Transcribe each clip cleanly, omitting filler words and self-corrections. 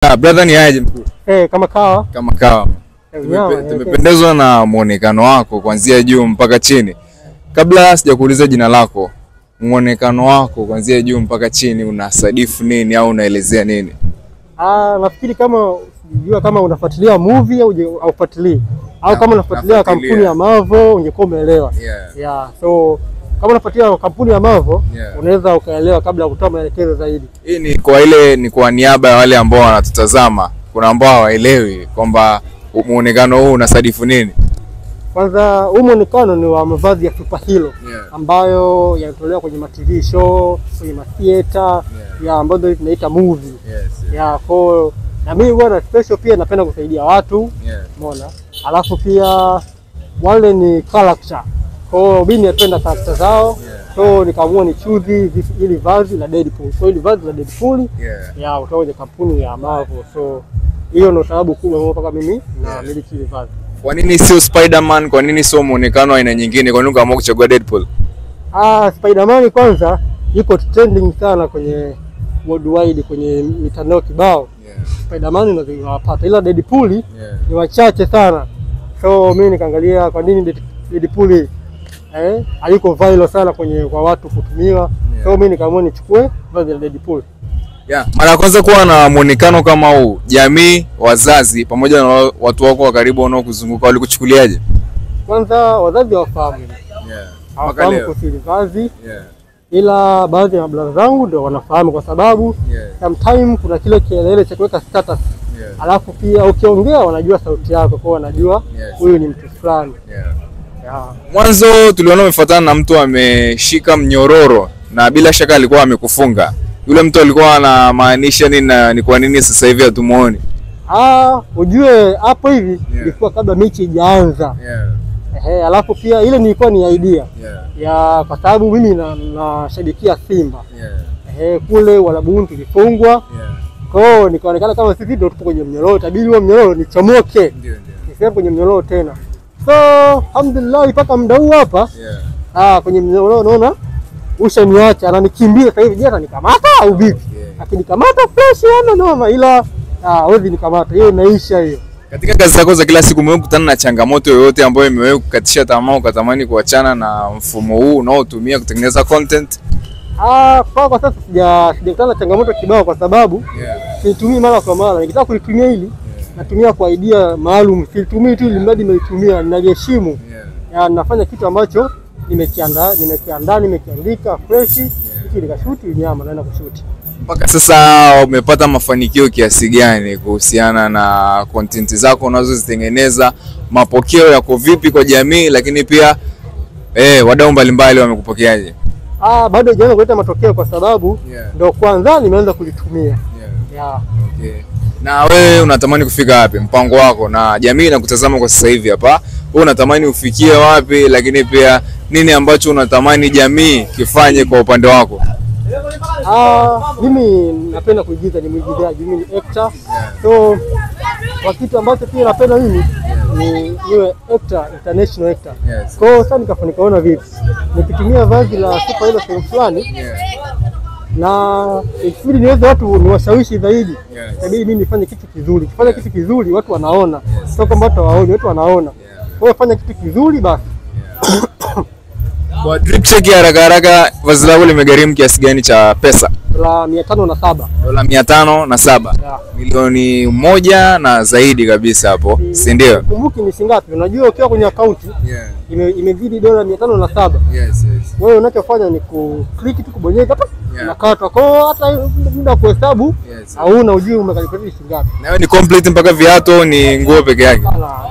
Brother ni aje mkuu? Kama kawa. Kama kawa. Tumependezwa na muonekano wako kuanzia juu mpaka chini. Kabla sijakuuliza jina lako, muonekano wako kuanzia juu mpaka chini unasadifu nini au unaelezea nini? Nafikiri kama sijua kama unafuatilia movie au haufuatilii. Au kama unafuatilia kampuni ya Marvel ungekuwa umeelewa. Yeah. So kama unafuatilia kampuni ya Marvel unaweza ukaelewa kabla ya kutoa maelekezo zaidi. Hii ni kwa ile ni kwa niaba ya wale ambao wanatutazama. Kuna ambao hawaelewi kwamba muonekano huu unasadifu nini. Kwanza huu muonekano ni wa mavazi ya superhero ambayo yanatolewa kwenye TV show, kwenye theater, ya ambayo tunaita movie. Yeah, kwa na mimi bwana special pia napenda kusaidia watu. Umeona? Alafu pia wale ni character. Kwa mimi napenda character zao. So nikaamua ni choose ili vazi la Deadpool. So ili vazi la Deadpool ya kutoka kwenye kampuni ya Marvel. So hiyo ndio sababu kubwa mpaka mimi na miliki ile vazi. Kwa nini sio Spider-Man? Kwa nini sio muonekano aina nyingine? Kwa nini ukaamua kuchagua Deadpool? Spider-Man kwanza yuko trending sana kwenye worldwide, kwenye mitandao kibao. Spider-Man unawapata, ila Deadpool ni wachache sana. So mimi nikaangalia kwa nini Deadpool hayuko viral sana kwenye kwa watu kutumiwa. So mimi nikaamua nichukue vazi la Deadpool. Mara ya kwanza kuwa na muonekano kama huu, jamii, wazazi pamoja na watu wako wa karibu wanaokuzunguka walikuchukuliaje? Kwanza wazazi hawafahamu. Hawafahamu kuhusu vazi. Ila baadhi ya mabla zangu ndio wanafahamu kwa sababu sometimes kuna kile kielele cha kuweka status. Alafu pia ukiongea wanajua sauti yako, kwa wanajua huyu ni mtu fulani. Mwanzo tuliona umefuatana na mtu ameshika mnyororo na bila shaka alikuwa amekufunga. Yule mtu alikuwa anamaanisha nini na ni kwa nini sasa hivi hatumuoni? Ujue hapo hivi ilikuwa kabla mechi haijaanza. Alafu pia ile nilikuwa ni idea. Ya kwa sababu mimi nashabikia Simba. Kule Uarabuni tulifungwa. Kwa hiyo nikaonekana kama sisi ndio tupo kwenye mnyororo, itabidi huo mnyororo nichomoke. Nisiwe kwenye mnyororo tena. So alhamdulillah mpaka muda huu hapa. Kwenye mnyororo naona ushaniacha, ananikimbia sasa hivi. Je, atanikamata au vipi? Akinikamata fresh ana noma, ila hawezi nikamata. Hiyo inaisha hiyo. Katika kazi zako za kila siku umewahi kukutana na changamoto yoyote ambayo imewahi kukatisha tamaa ukatamani kuachana na mfumo huu unaotumia kutengeneza content? Kwa sasa sijakutana na changamoto kibao kwa sababu situmii mara kwa mara. Nikitaka kulitumia hili natumia kwa idea maalum. Situmii tu ili mradi nimeitumia, ninaheshimu. Nafanya kitu ambacho nimekiandaa, nimekiandika fresh, hiki nikashuti nyama naenda kushuti. Mpaka sasa umepata mafanikio kiasi gani kuhusiana na content zako unazozitengeneza? Mapokeo yako vipi kwa jamii, lakini pia wadau mbalimbali wamekupokeaje? Bado haijaanza kuleta matokeo kwa sababu ndio kwanza nimeanza kulitumia. Na wewe unatamani kufika wapi? Mpango wako na jamii inakutazama kwa sasa hivi hapa, wewe unatamani ufikie wapi, lakini pia nini ambacho unatamani jamii kifanye kwa upande wako? Mimi napenda kuigiza, ni mwigizaji, mimi ni actor. So kwa kitu ambacho pia napenda mimi ni niwe actor, international actor. Kwa hiyo sasa nikaona vipi nikitumia vazi la superhero sehemu fulani na ikibidi niweze watu niwashawishi zaidi. Itabidi mimi nifanye kitu kizuri. Kifanya kitu kizuri watu wanaona. Sio kwamba watu hawaoni, watu wanaona. Kwa hiyo fanya kitu kizuri basi. Kwa drip check ya haraka haraka, vazi lako limegharimu kiasi gani cha pesa? Dola 507. Dola 507. Milioni 1 na zaidi kabisa hapo, si ndio? Kumbuki ni shilingi ngapi? Unajua ukiwa kwenye account imezidi dola 507. Wewe unachofanya ni ku-click tu, kubonyeza hapa, inakatwa. Kwa hiyo hata muda wa kuhesabu hauna, ujui umekalkulate shilingi ngapi. Na wewe ni complete mpaka viatu ni nguo peke yake?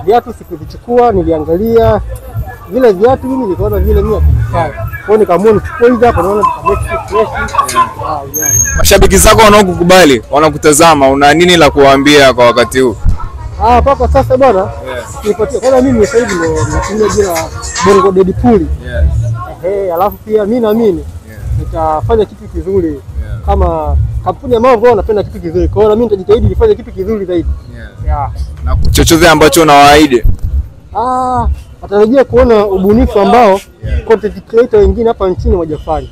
Viatu sikuvichukua, niliangalia vile viatu mimi nikaona vile mimi havifai. Kwa hiyo nikaamua nichukue hizi hapa, naona nikamake fresh. Mashabiki zako wanaokukubali, wanakutazama, una nini la kuwaambia kwa wakati huu? Mpaka sasa bwana, nipatie kwanza mimi sasa hivi ndio natumia jina Bongo Deadpool. Alafu pia mimi naamini nitafanya kitu kizuri. Kama kampuni ya Marvel wanapenda kitu kizuri. Kwa hiyo mimi nitajitahidi nifanye kitu kizuri zaidi. Na chochote ambacho unawaahidi? Atarajia kuona ubunifu ambao content creator wengine hapa nchini hawajafanya.